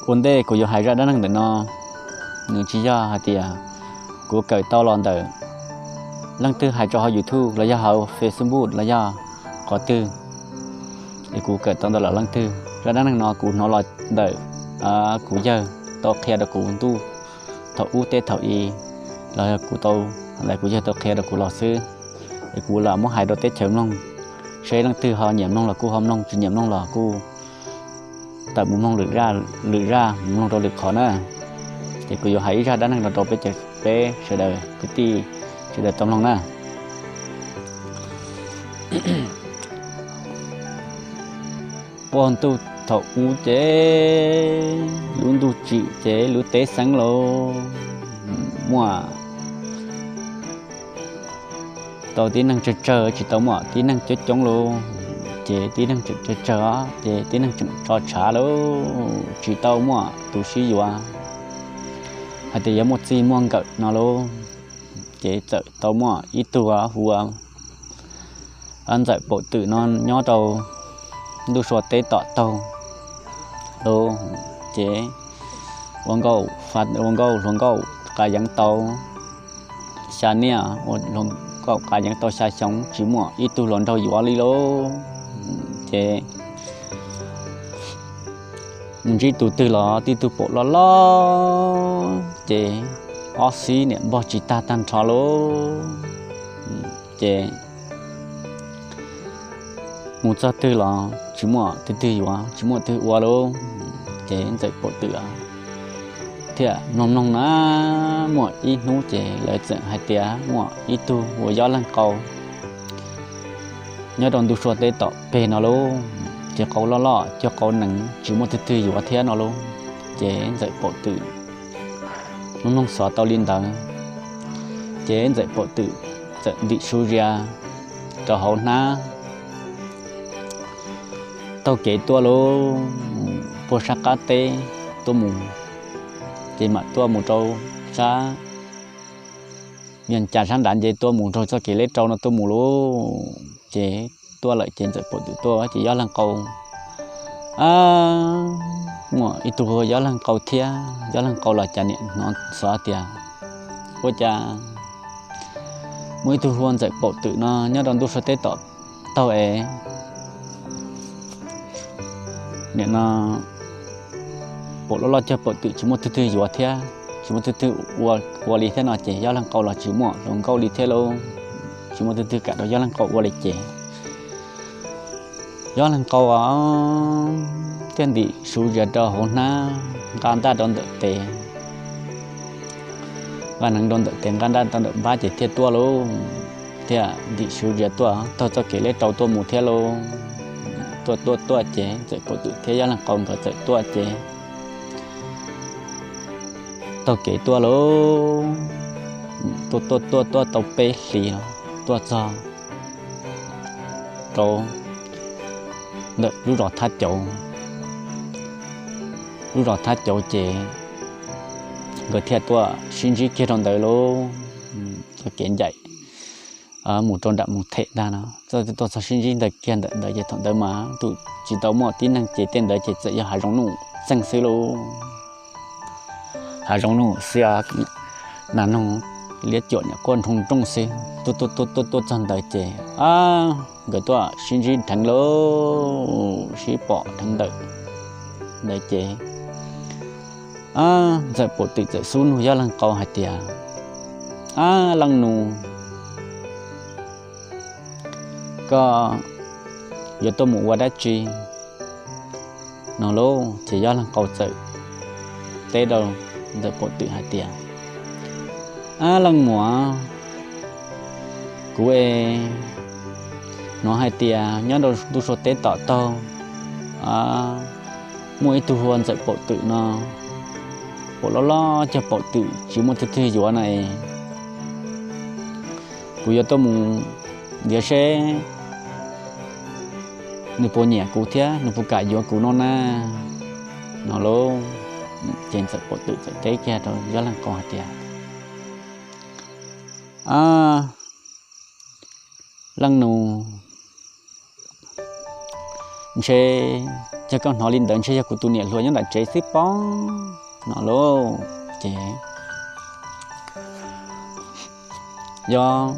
Ua ntej kuv yuav hais zaj dab neeg ntawm no, nws tsis yog hais tias kuv kawm tau los ntawm leej twg hais rau hauv YouTube los yog hauv Facebook los yog qhov twg, es kuv kawm tau ntawm leej twg. Zaj dab neeg no kuv hnov los ntawm kuv yawg tau qhia rau kuv ntuj thaum ub teb thaum i, los kuv tau, kuv yawg tau qhia rau kuv los xwb. Es kuv lam muab hais rau teb chaws mloog, seb leej twg ho nyiam mloog los kuj ho mloog, tsis nyiam mloog los kuj tawm mus mloog lwm zaj, mus mloog rau lwm qhov na. Ces kuv yuav hais ib zaj dab neeg no rau peb, peb sawv daws kwv tij sawv daws tau mloog na. Puag ntuj thaum ub ces lub ntuj tsim ces lub teb xeeb los muaj tau tib neeg tsawg tsawg, tsis tau muaj tib neeg coob coob lauj. Ces tib neeg tseem tsawg tsawg, ces tib neeg tseem tso tshav lauj, tsis tau muaj tus sib yuav hais tias yuav muaj txij muaj nkawm no lauj. Ces txawm tau muaj ib tug hu ua Ntxawm Paum Twm no nyob rau ntuj sua teb tom taug lauj. Ces ua nkauj, ua nkauj hluas nkauj qas yeev tau xya niaj, ua hluas nkauj qas yeev tau xya xyoo, tsis muaj ib tug hluas nraug yuav li lauj. Ces mus ntsib tus twg los tib tug paum loj loj, ces ob xib niam npog tsis tag tag nrho lauj. Ces mus txog twg los tsis muaj twg twg yuav, tsis muaj twg ua lauj. Ces Ntxawm Paum Twm thiaj mloog mloog na, muaj ib hnub ces lawv txawm hais tias muaj ib tug ua Yob Leej Qau nyob rau ntuj sua teb tom peg no lauj. Ces qau loj loj cuag qau nees, tsis muaj twg twg yuav thiab no lauj. Ces Ntxawm Paum Twm mloog mloog xov tau li ntawd, ces Ntxawm Paum Twm txawm ntim su zias rau hauv hnab taug kev tuaj lauj, puag sab qab teb tuaj mus, ces mam tuaj mus rau sab Vias Cas sab nrad, ces tuaj mus rau txoj kev leb rau no tuaj mus lauj. Ces tuaj lawm ces Ntxawm Paum Twm tuaj ces Yob Leej Qau, muaj ib tug hu ua Yob Leej Qau thiab. Yob Leej Qau los cas niam hnov xov tias ua cas muaj ib tug hu ua Ntxawm Paum Twm no nyob rau ntuj sua teb tom taug es nim no paum loj loj cuag paum twm tsis muaj twg twg yuav thiab, tsis muaj twg twg ua li thiab no ces Yob Leej Qau los tsis muaj hluas nkauj li thiab lauj, tsis muaj twg twg kam rau Yob Leej Qau ua li ces Yob Leej Qau thiaj ntim su zias rau hauv hnab nqa ntaj rau ntawm tes, nqa neev rau ntawm tes nqa ntaj rau ntawm npab ces thiaj tuaj lauj. Thiaj ntim su zias tuaj taug txoj kev leb rau tuaj mus thiab lauj. Tuaj tuaj tuaj ces Ntxawm Paum Twm thiab Yob Leej Qau nkawd txawm tuaj ces taug kev tuaj lauj. Tuaj tuaj tuaj tuaj tau peb hlis los tuaj txog rau ntawm lub zos Thab Cauv. Lub zos Thab Cauv ces nkawd thiaj tuaj sib ntsib kiag rau ntawd lauj. Txoj kev ncaim mus rau nram Moos Them ntag no, tuaj txog sib ntsib ntawd kiag ntawm ntawd ces thaum ntawd mas tsis tau muaj tib neeg ces tej ntawd ces txawm yog hav zoov nuj txeeg xwb lauj. Hav zoov nuj xwb, nas noog liab cuam niam quaj nroo nrooj xwb. Tuaj tuaj tuaj tuaj txog ntawd ces nkawd tuaj sib ntsib dheev lauj, sib pom dheev ntawm ntawd ces Ntxawm Paum Twm txawm xub nug Yob Leej Qau hais tias, Ab Leej Nus, koj yuav tuaj mus ua dab tsi no lauj? Ces Yob Leej Qau txawm teb rau Ntxawm Paum Twm hais tias, Ab Leej Muam, kuv es hnov hais tias nyob rau ntuj sua teb tom taug muaj ib tug hu ua Ntxawm Paum Twm no, paum loj loj cuag paum twm tsis muaj twg twg yuav na es kuv yuav tuaj mus ntxiav seb nws puas nyiam kuv thiab nws puas kam yuav kuv no na, no lauj. Ces Ntxawm Paum Twm txawm teb kiag rau Yob Leej Qau hais tias, Ab Leej Nus, ntshe yog koj hnov li ntawd ntshe yog kuv tus niam hluas nyob nram tsev xwb pob, no lauj. Ces Yob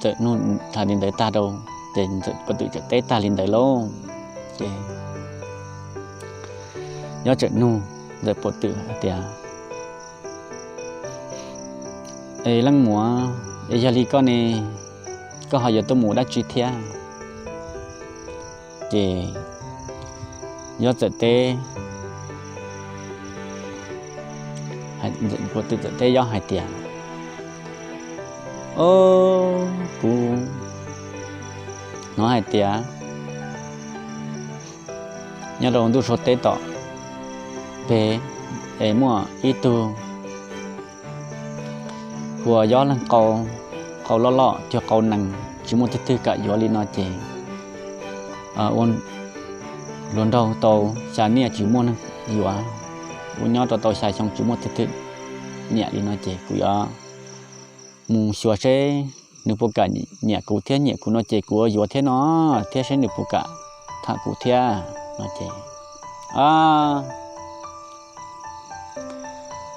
txawm nug li ntawd tag rau, ces Ntxawm Puv Twm txawm teb tag li ntawd lauj. Ces Yob txawm nug Ntxawm Puv Twm hais tias, Es leej muam, es yog li koj ne, koj ho yuav tuaj mus dab tsi thiab? Ces Yob txawm teb, Ntxawm Puv Twm txawm teb Yob hais tias, O, kuv hnov hais tias nyob rau ntuj sua teb tom peg es muaj ib tug hu ua Yob Leej Qau, qau loj loj cuag qau nees, tsis muaj tug twg kam yuav li no ces ua hluas nraug tau xya niaj tsis muaj neeg yuav, ua nyob rau tau xya xyoo tsis muaj tug twg nyiam li no ces kuv yuav mus xyuas seb nws puas kam nyiam kuv thiab, nyiam kuv no ces kuv yuav thiab no, thiab seb nws puas kam tham kuv thiab no ces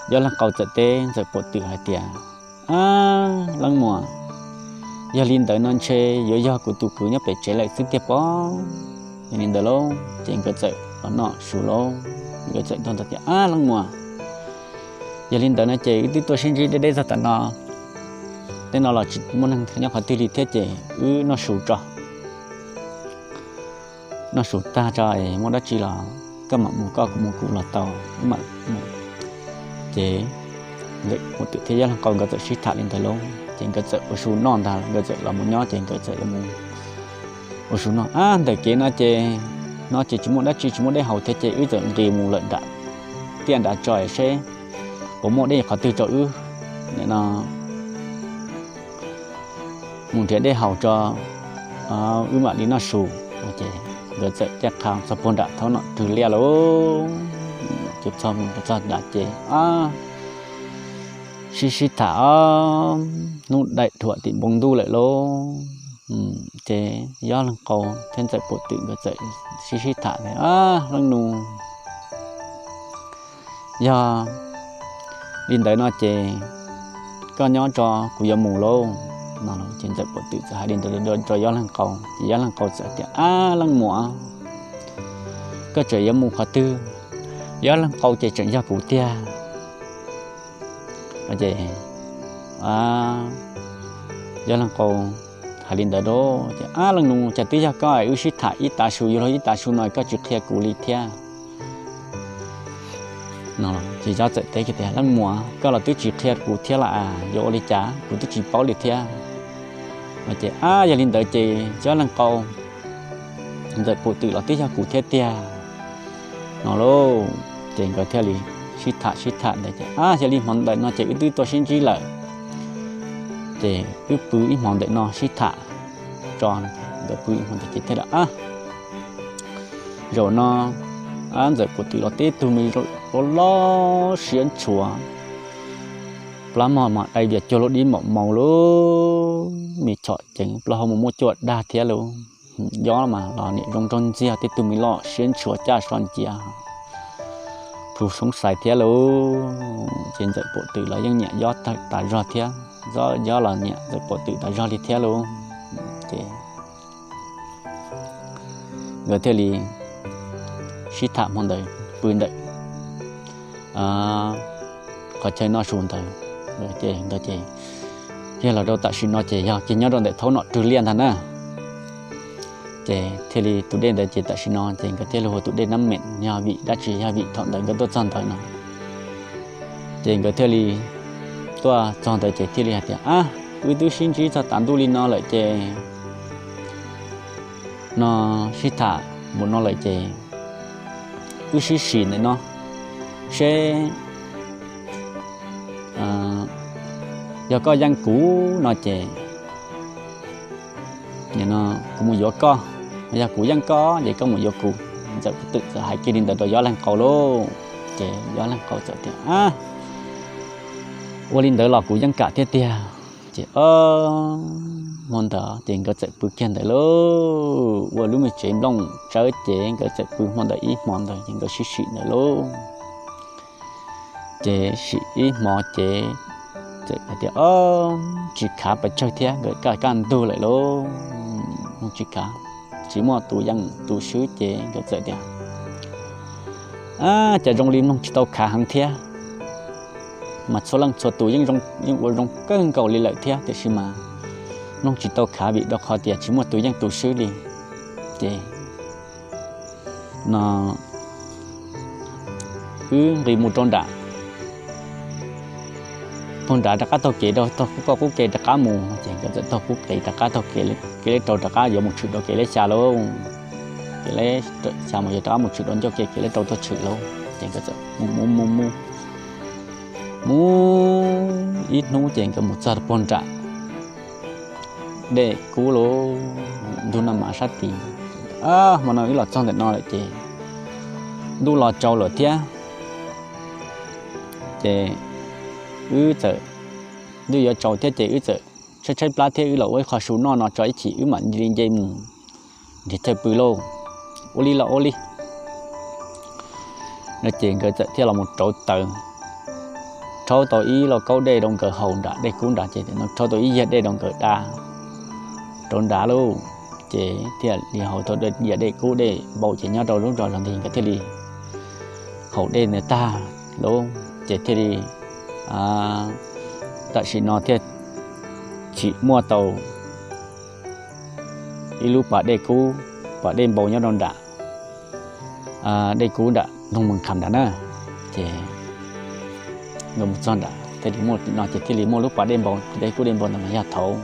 Yob Leej Qau txawm teb Ntxawm Puv Twm hais tias, A, leej muam, yog li ntawd no ntshe yuav yog kuv tus kwv nyob pem tsev lawm xwb tiag pob. Yog li ntawd lauj ces nkawd txawm los noj su lauj. Nkawd txawm nrog ntawd tias, A, leej muam, yog li ntawd no ces wb twb tuaj sib ntsib deb deb txog tam no, tej no los tsis muaj neeg nyob qhov twg li thiab ces wb noj su tso. Noj su tag tso es muaj dab tsi los koj mam mus koj, kuv mus kuv los tau. Wb mam mus. Ces Ntxawm Puv Twm thiab Yob Leej Qau nkawd txawm sib tham li ntawd lauj ces nkawd txawm ua su noj ntag, nkawd txawm los mus nyob ces nkawd txawm ua su noj. A, ntawm kev no ces, no ces tsis muaj dab tsi, tsis muaj dej haus thiab ces wb txawm nqis mus lawm nram tiaj nrad tso seb puas muaj dej qhov twg rau wb, nim no mus nrhiav dej haus tso, wb mam li noj su. Ces nkawd txawm caj qha txog puag nram thaub nom rwg liaj lauj. Ces txog mus txog nrad ces sib sib tham, hnub daim dhuam tim npoo ntuj lawm lauj. Ces Yob Leej Qau thiab Ntxawm Puv Twm nkawd txawm sib sib tham tias, Leej nus, yog li ntawd no ces koj nyob tso, kuv yuav mus lauj. No ces Ntxawm Puv Twm txawm hais li ntawd rau Yob Leej Qau ces Yob Leej Qau txawm tias, A, leej muam, koj tseem yuav mus qhov twg? Yob Leej Qau ces tseem yog kuv tiag. Ces Yob Leej Qau hais li ntawd rau ces, A, leej nus, cas twb yog koj, wb sib tham ib tav su, yuav luag ib tav su no koj tsis qhia kuv li thiab. Ces Yob txawm teb tias, Leej muam, koj los twb tsis qhia kuv thiab las, yuav ua li cas, kuv twb tsis paub li thiab. Ces, A, yog li ntawd ces Yob Leej Qau, Ntxawm Puv Twm los twb yog kuv thiab tiag. No lauj, ces nkawd thiaj li sib tham sib tham ntawd ces, A, yog li hmo ntawm no ces wb twb tuaj sib ntsib lawm, ces wb pw ib hmo ntawm no sib tham tso. Nkawd pw ib hmo ntawd ces thiaj li, A, zaum no Ntxawm Puv Twm los tib tug me loj loj siab ntshua, plab mog mas dai vias cuag lub dib npaum maus lauj, me chom ceev plaub hau mus muaj cuaj dag thiab lauj. Yob mas los niam zoo nraug ntxiag, tib tug me loj siab ntshua caj so ncia, plhu soob xais thiab lauj. Ces Ntxawm Puv Twm los yeej nyiam Yob tas zog thiab, Yob los nyiam Ntxawm Puv Twm tas zog li thiab lauj. Ces nkawd thiaj li sib tham hmo ntawd pw ntawm qhov chaw noj su ntawd. Ces yog los rau tam sim no ces yog kiag nyob rau ntawm thaub nom rwg liaj ntag na. Ces thiaj li tus dej ntawd ces tam sim no ces nkawd thiaj li hu ua tus dej Nab Meem, yog vim dab tsi? Yog vim thaum ntawd nkawd tuaj txog ntawd no, ces nkawd thiaj li tuaj txog ntawd ces thiaj li hais tias, A, wb twb sib ntsib txog tav ntuj li no lawm ces no sib tham mus no lawm ces wb sib sim ntawm no seb yog koj yeej kuv no ces kuv mus yuav koj, yog kuv yeej koj ces koj mus yuav kuv. Ntxawm Puv Twm txawm hais kiag li ntawd rau Yob Leej Qau lauj. Ces Yob Leej Qau txawm tias, A, ua li ntawd los kuv yeej kam thiab tiag. Ces Hmo ntawd ces nkawd txawm pw kiag ntawd lauj, ua lub me tsev nplooj tsawb ces nkawd txawm pw hmo ntawd ib hmo ntawd ces nkawd sib sim ntawd lauj. Ces sim ib hmo ces txawm hais tias, o, tsis khav pes tsawg thiab, nkawd kaj kaj ntug lawm lauj, tsis khav, tsis muaj tus yeej tus swb ces nkawd txawm tias, a, cas zoo li mloog tsis tau khav heev thiab, mas txhua leej txhua tus yeej ua zoo kawg nkaus li lawm thiab, tiam sis mas mloog tsis tau khav vim rau qhov tias tsis muaj tus yeej tus swb li. Ces no wb nqis mus rau nram puag nrad rov qab taug kev rau, taug qub koj qub ke rov qab mus. Ces nkawd txawm taug qub kev rov qab, taug kev leb rau rov qab yuav mus tshwm rau kev leb xya lauj. Kev leb xya mus yog rov qab mus tshwm rau ncauj ke kev leb rau tuaj tshwm lauj. Ces nkawd txawm mus mus mus mus mus ib hnub ces nkawd mus txog puag nram Dej Kub lauj, ntug Naj Mas sab tid. Hmo no wb los txog ntawm no lawm ces ntuj los tsaus lawm thiab. Ces wb txawm, ntuj yuav tsaus thiab ces wb txawm tshaib tshaib plab thiab wb los ua ib qho su noj no tso ib chim wb mam li nce mus nrhiav chaw pw lauj. Ua li los ua li. No ces nkawd txawm thiaj los mus rauv taws, rhaub tau ib lauj kaub dej rau nkawd haus nram Dej Kub nrad ces rhaub tau ib yiag dej rau nkawd da, rau nrad lauj. Ces thiaj li haus tau yias Dej Kub Dej Npau ces nyob rau lub zos zos ntawd nkawd thiaj li haus dej ntawd tag lauj ces thiaj li, tam sim no thiaj tsim muaj tau ib lub pas Dej Kub, pas Dej Npau nyob rau nram Dej Kub nram Noog Mees Kham nrad na. Ces nkawd mus txog nrad thiaj li muaj no ces thiaj li muaj lub pas Dej Npau, Dej Kub Dej Npau ntawd mas yog thaum,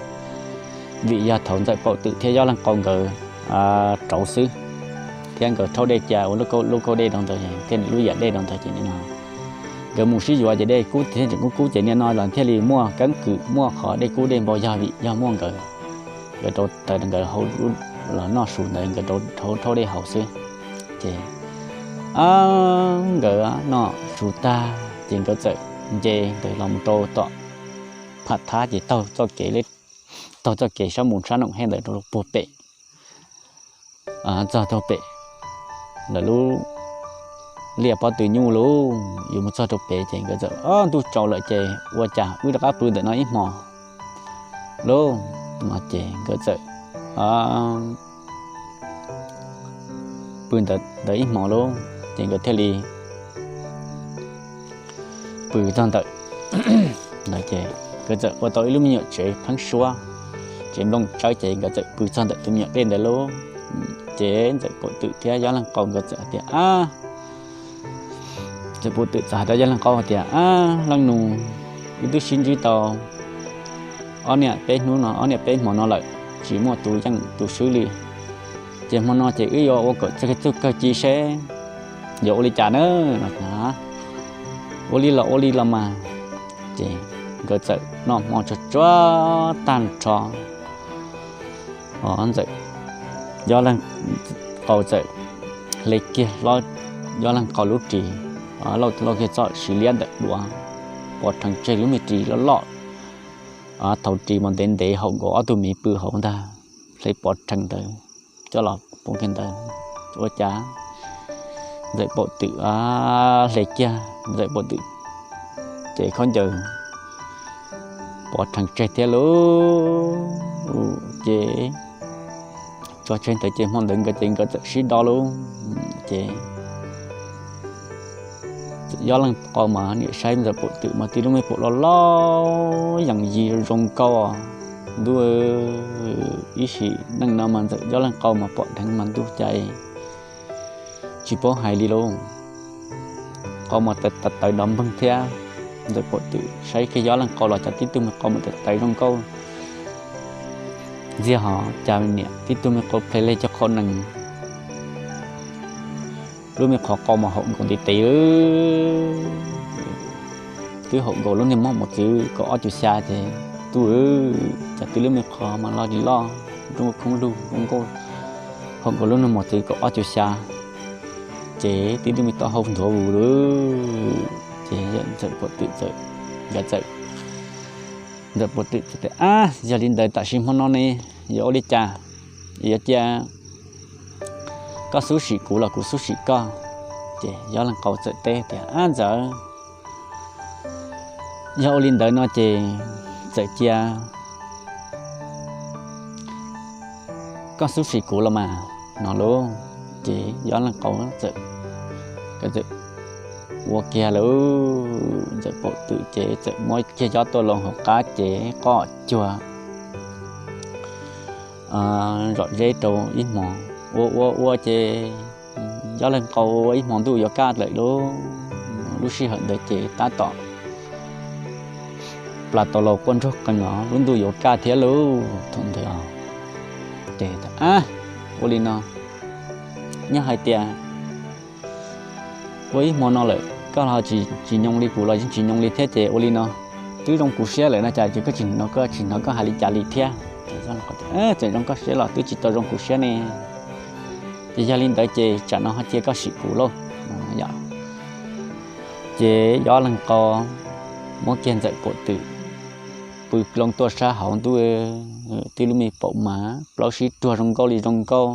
vim yog thaum Ntxawm Paum Twm thiab Yob Leej Qau nkawd rauv xwb, thiab nkawd rhaub dej cia ua lub kaub dej rau ntawd thiab lub yam dej rau ntawd ces no nkawd mus sib yuav ces dej kub thiab tseem kub kub ces nim no los thiaj li muaj keeb kwm muaj qhov Dej Kub Dej Npau yog vim yog muaj nkawd, nkawd rauv taws nkawd haus los noj su ntawd nkawd rauv rhaub dej haus xwb. Ces nkawd noj su tag ces nkawd txawm nce ntawd los mus rau tom Pham Thab ces taug txoj kev, taug txoj kev sab mus sab Noom Hej ntawd rau puag pem, txog rau pem lawv lub liaj pob tw nyuj lauj. Yuav mus txog rau pem ces nkawd txawm, o, ntuj tsaus lawm ces ua cas wb rov qab pw ntawm no ib hmo lauj. No ces nkawd txawm pw ntawd ib hmo lauj ces nkawd thiaj li pw txog ntawm ntawd ces nkawd txawm ua tau ib lub me nyuam tsev pheeb suab, tsev nplooj tsawb ces nkawd txawm pw txog ntawm tus me nyuam dej ntawd lauj. Ces Ntxawm Paum Twm thiab Yob Leej Qau nkawd txawm hais tias, a, Ntxawm Paum Twm txawm hais rau Yob Leej Qau hais tias, a, leej nus, wb twb sib ntsib tau ob niam peb hnub no, ob niam peb hmo no lawm, tsis muaj tus yeej tus swb li. Ces hmo no ces wb yuav ua kom txog txog kawg ci seb yuav ua li cas na. Ua li los ua li los mas. Ces nkawd txawm noj hmo tsuag tsuag tag nrho, Ntxawm, Yob Leej Qau txawm hle kiag Yob Leej Qau lub ris, lauj kiag txoj siv liab ntawm duav, pov rhees tseg lub me ris loj loj, thaum ris mas ntev ntev haum nkaus ob tug miv pw hauv ntag, hle pov rhees ntawd coj los pov kiag ntawd. Ua cas Ntxawm Paum Twm hle kiag Ntxawm Paum Twm ces khaub ncaws pov rhees tseg thiab lauj. Ces tso tseg ntawd ces hmo ntawd nkawd ces nkawd txawm sib do lauj. Ces Yob Leej Qau mas niam saib Ntxawm Paum Twm mas tib lub me paum loj loj yees yis zoo nkauj. Ntuj, ib sim neej no mas Ntxawm Yob Leej Qau mas pom dheev mas ntuj cas tsis paub hais li lauj. Qau mas tawv tawv dov npeeg thiab. Ntxawm Paum Twm saib kiag Yob Leej Qau los cas tib tug me qau mas tawv tawv zoo nkauj ntxiag hos cas niam tib tug me qau ple leg cov qhov nees. Lub me qhov qau mas haum nkaus ntiv tes, twb haum nkaus lub niag mos mos txwv kaum ob cuv xya ces, ntuj, cas tib lub me qhov mas loj li loj, nruab khoob lug zoo nkauj, haum nkaus lub niag mos txwv kaum ob cuv xya. Ces tib lub me taub hau nthuav vus lawm. Ces Ntxawm Paum Twm txawm, nkawd txawm Ntxawm Paum Twm tias, Ab, yog li ntawd tam sim hmo no ne yuav ua li cas? Yuav cia koj xub sim kuv los kuv xub sim koj? Ces Yob Leej Qau txawm teb tias, Ab ntxawm, yog ua li ntawd no ces txawm cia koj xub sim kuv los mas, no lauj. Ces Yob Leej Qau txawm ua kiag lawm, Ntxawm Paum Twm ces txawm muab kiag Yob Tuaj Loo hauv qab ces qoj cuag zom zeb rau ib hmo. Ua ua ua ces Yob Leej Qau ua ib hmo ntuj yuav kaj lawm lauj. Lub sij hawm ntawd ces tab tom plas tau los quaj nraug qees os, lub ntuj yuav kaj thiab lauj. Thaum ntawd ces, Ab, ua li no, nyob hais tias ua ib hmo no lawm koj los tsis nyoos li, kuv los yeej tsis nyoos li thiab, ces ua li no, twb zoo kuv siab lawm no cas koj tsis hnov koj hais li cas li thiab? Txawm zoo koj siab los twb tsis tau zoo kuv siab ne. Ces yog li ntawd ces tsam no ho cia koj sim kuv lauj. Ces Yob Leej Qau muab kiag Ntxawm Paum Twm pw loo tuaj sab hauv ntuj, twb lub me paum mas plaub sib ruag zoo nkauj li zoo nkauj.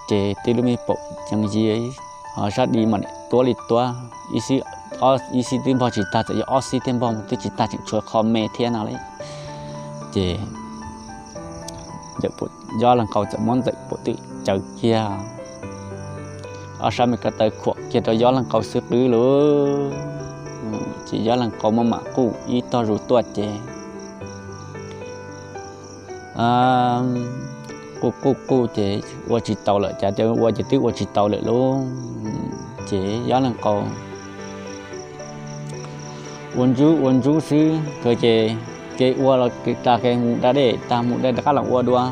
Ces twb lub me paum ceev yi, ho sab di mas tuab li tuab, ib xib twb npog tsis tag, txawm yog ob xib thiab npog twb tsis tag, tseem tshuav qho me thiab no li. Ces Yob Leej Qau txawm muab Ntxawm Paum Twm cawv kiag, ob sab me ko taw khuam kiag rau Yob Leej Qau xwb qwb lauj. Ces Yob Leej Qau muaj mam quj ib tog zus tuaj ces quj quj quj ces ua tsis tau lawm, cas ua ces twb ua tsis tau lawm lauj. Ces Yob Leej Qau ua ntsub ua ntsub xwb kawg ces, kev ua los tas, kev mus da dej tas, mus da rov qab los ua dua,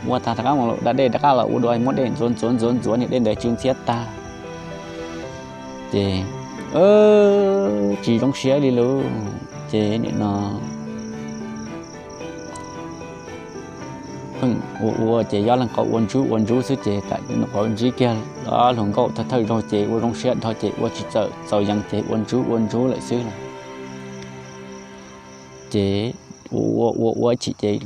ua tas rov qab mus da dej rov qab los ua dua, muab dej ntxuav ntxuav ntxuav ntxuav niag dej ntawd tsw ntxhiab tag. Ces tsis zoo siab li lauj. Ces nim no pheej ua ua ces Yob Leej Qau ua ntsub ua ntsub xwb ces tam sim no ntsib kiag hluas nkauj thawj thawj zaug ces ua zoo siab dhau ces ua tsis txawm txaus yees ces ua ntsub ua ntsub lawm xwb lauj. Ces ua ua ua ua chim ces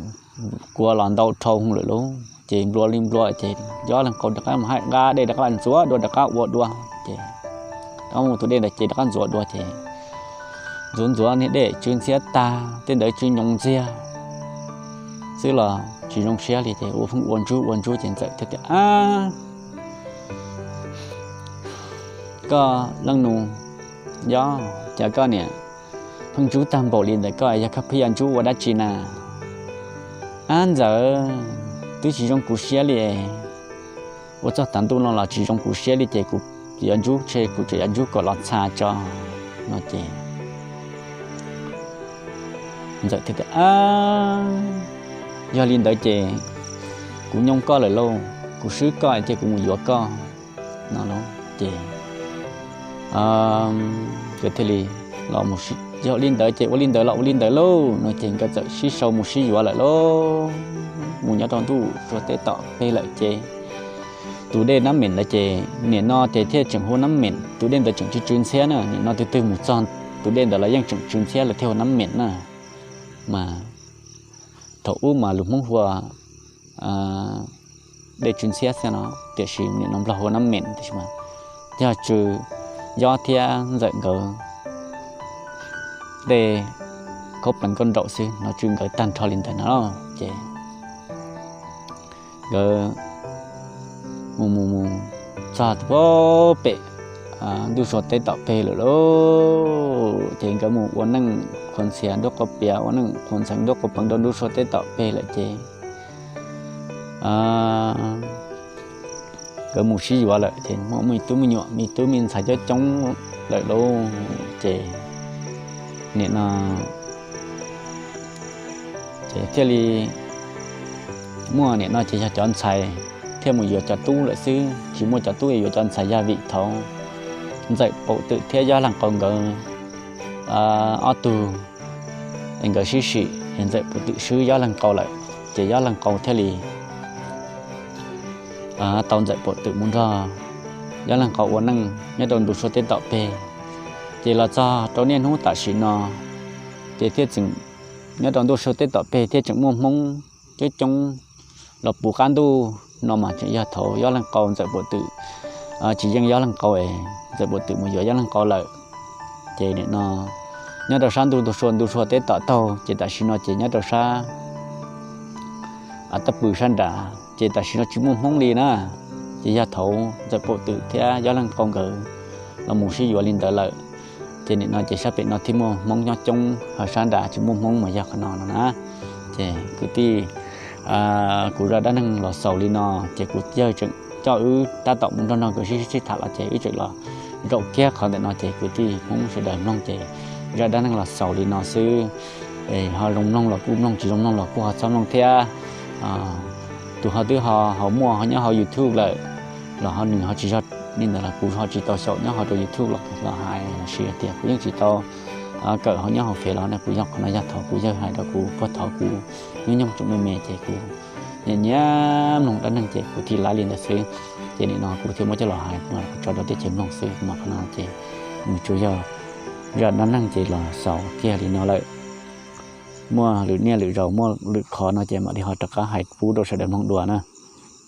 kua los ntau dhau lawm lauj, ces nplua li nplua ces Yob Leej Qau rov qab mus hais nqa dej rov qab los ntxuav dua rov qab ua dua ces rov qab mus tus dej ntawd ces rov qab ntxuav dua ces ntxuav ntxuav niag dej tsw ntxhiab tag, tej ntawd tsw nyoos ntxiag xwb los tsis zoo siab li ces ua pheej ua ntsub ua ntsub ces Ntxawm thiaj tias, Ab, koj leej nus, Yob, cas koj niam pheej ntsub tag npaum li ntawd, koj yog koj pheej yuav ntsub ua dab tsi na? Ab Ntxawm, twb tsis zoo kuv siab li. Ua txog tav ntuj no los tsis zoo kuv siab li ces kuv yuav ntsub, tshe kuv tseem yuav ntsub kom los txha tso, no ces Ntxawm thiaj tias, Yog li ntawd ces kuv nyoo koj lawm lauj, kuv swb koj ces kuv mus yuav koj, no lauj. Ces nkawd thiaj li los, Yog li ntawd ces ua li ntawd los ua li ntawd lauj, no ces nkawd txawm sib sau mus sib yuav lawm lauj. Mus nyob rau ntuj sua teb tom peg lawm ces tus dej Nab Meem ntawd ces nim no ces thiaj tseem hu Nab Meem, tus dej ntawd tseem tsw tsw ntxhiab na. Nim no tus twg mus txog tus dej ntawd los yeej tseem tsw ntxhiab, lawv thiaj hu Nab Meem na. Mas thaum ub mas lus Hmoob hu ua dej tsw ntxhiab xwb no, tiam sis nim no Nplog hu ua Nab Meem, tiam sis mas yog tsw Yob thiab Ntxawm nkawd tej khaub plees nkauj nraum xwb no, tsw nkawd tag nrho li ntawd no. Ces nkawd mus mus mus txog pem ntuj sua teb tom peg lawm lauj. Ces nkawd mus ua neej qhuas ntxhias nruab qhuas pias, ua neej qhuas ntxheev nruab qhuas peev rau ntuj sua teb tom peg lawm ces nkawd mus sib yuav lawm ces muaj me tub me nyuam, me tub me ntxhais coob coob lawm lauj. Ces nim no ces thiaj li muaj, nim no ces yog cov ntxhais thiaj mus yuav cov tub lawm xwb, tsis muaj cov tub yuav cov ntxhais, yog vim thaum Ntxawm Paum Twm thiab Yob Leej Qau nkawd ob tug es nkawd sib sim es Ntxawm Paum Twm swb Yob Leej Qau lawm, ces Yob Leej Qau thiaj li tau Ntxawm Paum Twm mus nrog Yob Leej Qau ua neej nyob rau ntu sua teb tom peg. Ces los txog rau niaj hnub tam sim no ces thiaj tseem nyob rau ntuj sua teb tom peg thiaj tseem muaj Hmoob coob coob los puv qab ntuj no mas tseem yog thaum Yob Leej Qau Ntxawm Paum Twm tsis yeej Yob Leej Qau es Ntxawm Paum Twm mus yuav Yob Leej Qau lawm. Ces nim no nyob rau sab ntuj sua ntuj sua teb tom taug ces tam sim no ces nyob rau sab tab pw sab nrad ces tam sim no tsis muaj Hmoob li na. Ces yog thaum Ntxawm Paum Twm thiab Yob Leej Qau nkawd los mus sib yuav li ntawd lawm, ces nim no ces sab pem no thiaj muaj Hmoob nyob coob, ho sab nrad tsis muaj Hmoob mas yog qhov no no na. Ces kwv tij, kuv zaj dab neeg los xaus li no, ces kuv yawg tseem coj wb tab tom mus nrog nrog nkawd sib sib tham los ces wb tseem los zaum kiag qhov ntawm no ces kwv tij Hmoob sawv daws mloog ces zaj dab neeg los xaus li no xwb. Ho zoo mloog los kuj mloog, tsis zoo mloog los kuj ho txhob mloog thiab. Tus ho twb ho muaj ho nyob hauv YouTube lawm los ho nws ho tsis yog li ntawd los kuv ho tsis tau xyaum nyob hauv rau YouTube los los hais los sis tias kuv yeej tsis tau kawm ho nyob hauv fev los ne. Kuv yog qhov no yog thaum kuv yawg hais rau kuv puag thaum kuv nyob nyob tseem me me ces kuv nyiam nyiam mloog dab neeg ces kuv thiaj laib li ntawd xwb. Ces nim no kuv thiaj muab coj los hais tso rau teb chaws mloog xwb mas qhov no ces nws tsuas yog zaj dab neeg ces los xaus kiag li no lawm. Muaj lwm niaj lwm zaus muaj lwm qhov no ces mam li ho rov qab hais pub rau sawv daws mloog dua na.